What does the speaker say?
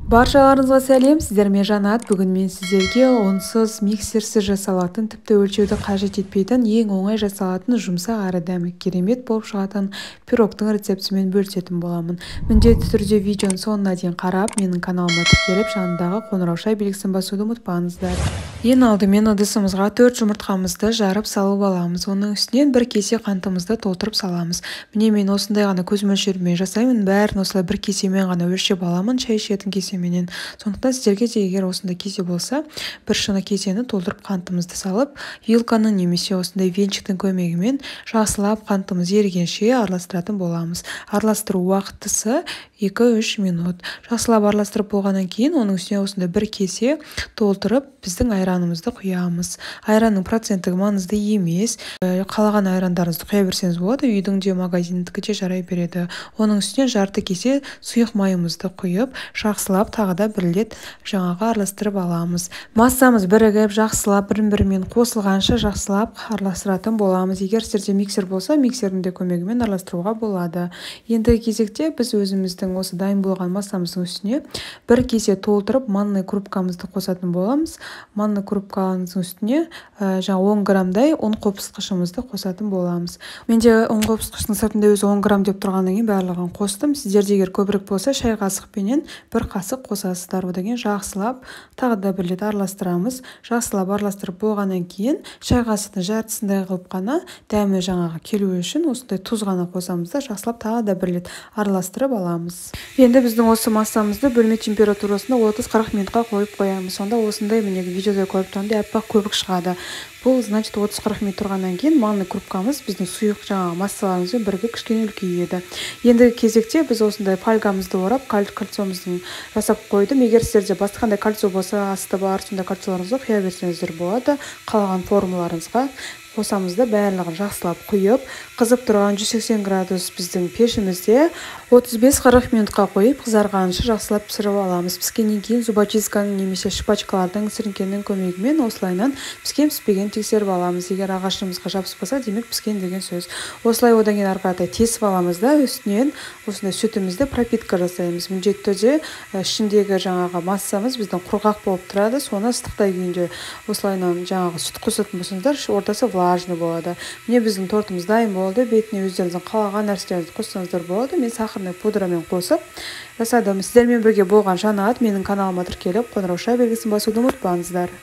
Баршаларыңызға сәлем, сіздермен Жанат. Бүгін мен сіздерге ұнсыз, миксерсіз жасалатын, тіпті өлшеуді қажет етпейтін, ең оңай жасалатын, жұмсақ әрі дәмі керемет болып шығатын пирогтың рецептімен бөлісетін боламын. Міндетті түрде видеоның соңына дейін қарап, менің каналыма тіркеліп, жанындағы қоңырауша белгісін басуды ұмытпаңыздар. Ең алдымен ыдысымызға 4 жұмыртқамызды жарып салып аламыз. Оның үстінен бір кесе қантымызды толтырып саламыз. Міне, мен осындай ғана көз мөлшерімен жасаймын. Бәрін осылай бір кесемен ғана өлшеп аламын, шай ішетін кесеменен. Сондықтан сіздерге де егер осындай кесе болса, бір шыны кесені толтырып қантымызды салып, вилканың немесе осындай венчиктің көмегімен жақсылап қантымыз ерігенше араластыратын боламыз. Араластыру уақытысы 2-3 минут. Жақсылап араластырып болғаннан кейін оның үстіне осындай бір кесе толтырып біздің айранымызды құямыз. Айранның проценттігі маңызды емес. Қалаған айрандарыңызды құя берсеңіз болады, үйдің де, магазиндікі де жарай береді. Оның үстіне жарты кесе сұйық майымызды құйып, жақсылап тағы да бір рет жаңағы араластырып аламыз. Массамыз бірігіп, жақсылап бір-бірімен қосылғанша жақсылап араластыратын боламыз. Егер сіздерде миксер болса, миксердің де көмегімен араластыруға болады. Ендігі кезекте біз өзіміздің осы дайын болған массамыздың үстіне бір кесе толтырып манный крупкамызды қосатын боламыз. Манный крупкамыздың үстіне жаңа 10 граммдай ұн қопсытқышымызды қосатын боламыз. Менде ұн қопсытқыштың сыртында өзі 10 грамм деп тұрғаннан кейін барлығын қостым. Сіздерде егер көбірек болса, шай қасықпенен бір қасық қосасыздар. Одан кейін жақсылап тағы да бір рет араластырамыз. Жақсылап араластырып болғаннан кейін шай қасықтың жартысындай қылып қана дәмі жаңағы келуі үшін осындай тұз ғана қосамыз да, жақсылап тағы да бір рет араластырып аламыз. Енді біздің осы массамызды бөлме температурасында 30-40 минутқа қойып қоямыз. Сонда осындай, міне, видеода көріп тұрғандай аппақ көбік шығады. Бұл значит 30-40 минут тұрғаннан кейін манный крупкамыз біздің сұйық жаңағы массаларымызбен бірігіп кішкене үлкейеді. Ендігі кезекте біз осындай фольгамызды орап, кольцомыздың жасап қойдым. Егер сіздерде басқандай кольцо болса, асты бар, сондай кольцоларыңызды құя берсеңіздер болады. Қалаған формаларыңызға қосамыз да, барлығын жақсылап құйып, қызып тұрған 180 градус біздің пешімізде 35-40 минутқа қойып, қызарғанша жақсылап пісіріп аламыз. Піскеннен кейін зубочистканың немесе шпачкалардың, сіріңкенің көмегімен осылайынан піскен піспеген тексеріп аламыз. Егер ағашымызға жабыспаса, демек піскен деген сөз. Осылай одан кейін ары қаратай тесіп аламыз да, үстінен осындай сүтімізді пропитка жасаймыз. Міндетті түрде ішіндегі жаңағы массамыз біздің құрғақ болып тұрады. Соны ыстықтай күйінде осылайынан жаңағы сүт қосатын болсаңыздар, ортасы влажный болады. Міне, біздің тортымыз дайын болды. Бетіне өздеріңіздің қалаған нәрселеріңізді қоссаңыздар болады. Мен сахарный пудрамен қосып жасадым. Сіздермен бірге болған Жанат. Менің каналыма тіркеліп, қоңырауша белгісін басуды ұмытпаңыздар.